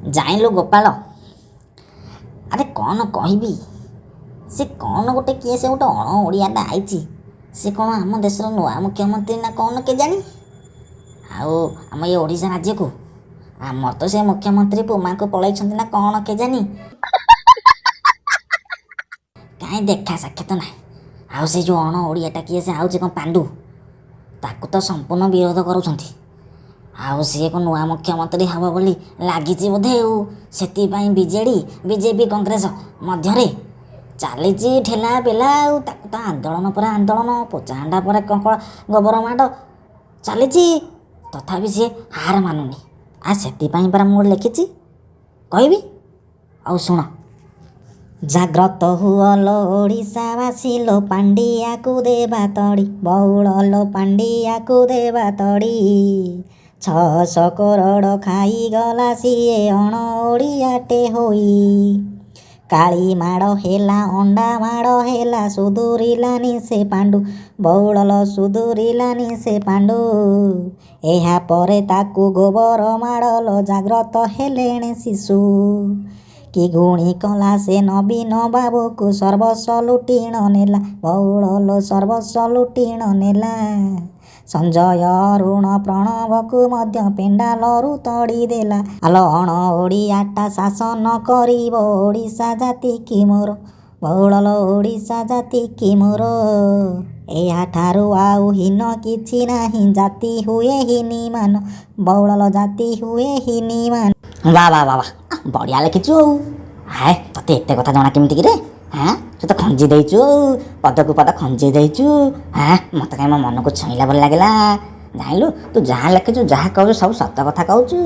ଜାଣିଲୁ ଗୋପାଳ, ଆରେ କ'ଣ କହିବି, ସେ କ'ଣ ଗୋଟେ କିଏ ସେ ଗୋଟେ ଅଣ ଓଡ଼ିଆଟା ଆଇଛି, ସେ କ'ଣ ଆମ ଦେଶର ନୂଆ ମୁଖ୍ୟମନ୍ତ୍ରୀ ନା କ'ଣ କେଜାଣି। ଆଉ ଆମ ଏ ଓଡ଼ିଶା ରାଜ୍ୟକୁ ଆମର ତ ସେ ମୁଖ୍ୟମନ୍ତ୍ରୀ ପୁମାକୁ ପଳେଇଛନ୍ତି ନା କ'ଣ କେଜାଣି, କାହିଁ ଦେଖା ସାକ୍ଷାତ ନାହିଁ। ଆଉ ସେ ଯେଉଁ ଅଣ ଓଡ଼ିଆଟା କିଏ ସେ ଆଉଛି କ'ଣ ପାଣ୍ଡୁ, ତାକୁ ତ ସମ୍ପୂର୍ଣ୍ଣ ବିରୋଧ କରୁଛନ୍ତି। ଆଉ ସିଏ କ'ଣ ନୂଆ ମୁଖ୍ୟମନ୍ତ୍ରୀ ହେବ ବୋଲି ଲାଗିଛି ବୋଧେ, ଆଉ ସେଥିପାଇଁ ବିଜେଡ଼ି ବିଜେପି କଂଗ୍ରେସ ମଧ୍ୟରେ ଚାଲିଛି ଠେଲା ପେଲା। ଆଉ ତାକୁ ତ ଆନ୍ଦୋଳନ ପରେ ଆନ୍ଦୋଳନ, ପୋଚାହାଣ୍ଡା ପରେ କଙ୍କଳ ଗୋବର ମାଡ଼ ଚାଲିଛି, ତଥାପି ସିଏ ହାର ମାନୁନି। ଆଉ ସେଥିପାଇଁ ପରା ମୁଁ ଗୋଟେ ଲେଖିଛି, କହିବି ଆଉ ଶୁଣ। ଜାଗ୍ରତ ହୁଅ ଲୋ ଓଡ଼ିଶାବାସୀ ଲୋ, ପାଣ୍ଡିଆକୁ ଦେବା ତଡ଼ି, ବଉଳ ଲୋ ପାଣ୍ଡିଆକୁ ଦେବା ତଡ଼ି। 600 କରୋଡ଼ ଖାଇଗଲା ସିଏ ଅଣ ଓଡ଼ିଆଟେ ହୋଇ। କାଳି ମାଡ଼ ହେଲା ଅଣ୍ଡା ମାଡ଼ ହେଲା, ସୁଧୁରିଲାନି ସେ ପାଣ୍ଡୁ, ବଉଳଲ ସୁଧୁରିଲାନି ସେ ପାଣ୍ଡୁ। ଏହାପରେ ତାକୁ ଗୋବର ମାଡ଼ ଲୋ, ଜାଗ୍ରତ ହେଲେଣି ଶିଶୁ। କି ଗୁଣି କଲା ସେ ନବୀନ ବାବୁକୁ, ସର୍ବସ୍ୱ ଲୁଟିଣ ନେଲା, ବଉଳ ଲୋ ସର୍ବସ୍ୱ ଲୁଟିଣ ନେଲା। ସଞ୍ଜୟ ଅରୁଣ ପ୍ରଣବକୁ ମଧ୍ୟ ପେଣ୍ଡାଲରୁ ତଡ଼ି ଦେଲା। ଆଲୋ ଅଣ ଓଡ଼ିଆଟା ଶାସନ କରିବ ଓଡ଼ିଶା ଜାତି କି ମୋର, ବଉଳଲ ଓଡ଼ିଶା ଜାତି କି ମୋର। ଏହାଠାରୁ ଆଉ ହୀନ କିଛି ନାହିଁ, ଜାତି ହୁଏ ହୀନିମାନ, ବଉଳଲ ଜାତି ହୁଏ ହୀନିମାନ। ବା ବା ବା ବା, ବଢ଼ିଆ ଲେଖିଛୁ ଆଉ। ଆଏ ତତେ ଏତେ କଥା ଜଣା କେମିତି କିରେ? ହଁ, ତୁ ତ ଖଞ୍ଜି ଦେଇଛୁ ଆଉ, ପଦକୁ ପଦ ଖଞ୍ଜି ଦେଇଛୁ। ହଁ, ମୋତେ କାହିଁ ମୋ ମନକୁ ଛୁଇଁଲା ଭଳି ଲାଗିଲା। ଜାଣିଲୁ, ତୁ ଯାହା ଲେଖିଛୁ ଯାହା କହୁଛୁ ସବୁ ସତ କଥା କହୁଛୁ।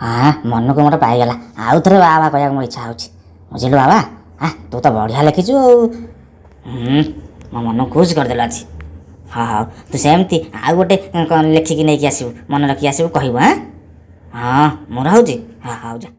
ହଁ, ମନକୁ ମୋର ପାଇଗଲା। ଆଉ ଥରେ ବା ବା କହିବାକୁ ମୋର ଇଚ୍ଛା ହେଉଛି, ବୁଝିଲୁ ବାବା? ହଁ, ତୁ ତ ବଢ଼ିଆ ଲେଖିଛୁ ଆଉ, ମୋ ମନକୁ ଖୁସି କରିଦେଲୁ ଆଜି। ହଁ ହଉ, ତୁ ସେମିତି ଆଉ ଗୋଟେ ଲେଖିକି ନେଇକି ଆସିବୁ, ମନେ ରଖିକି ଆସିବୁ, କହିବୁ। ହଁ ହଁ, ମୁଁ ରହୁଛି। ହଁ ହଉ ଯା।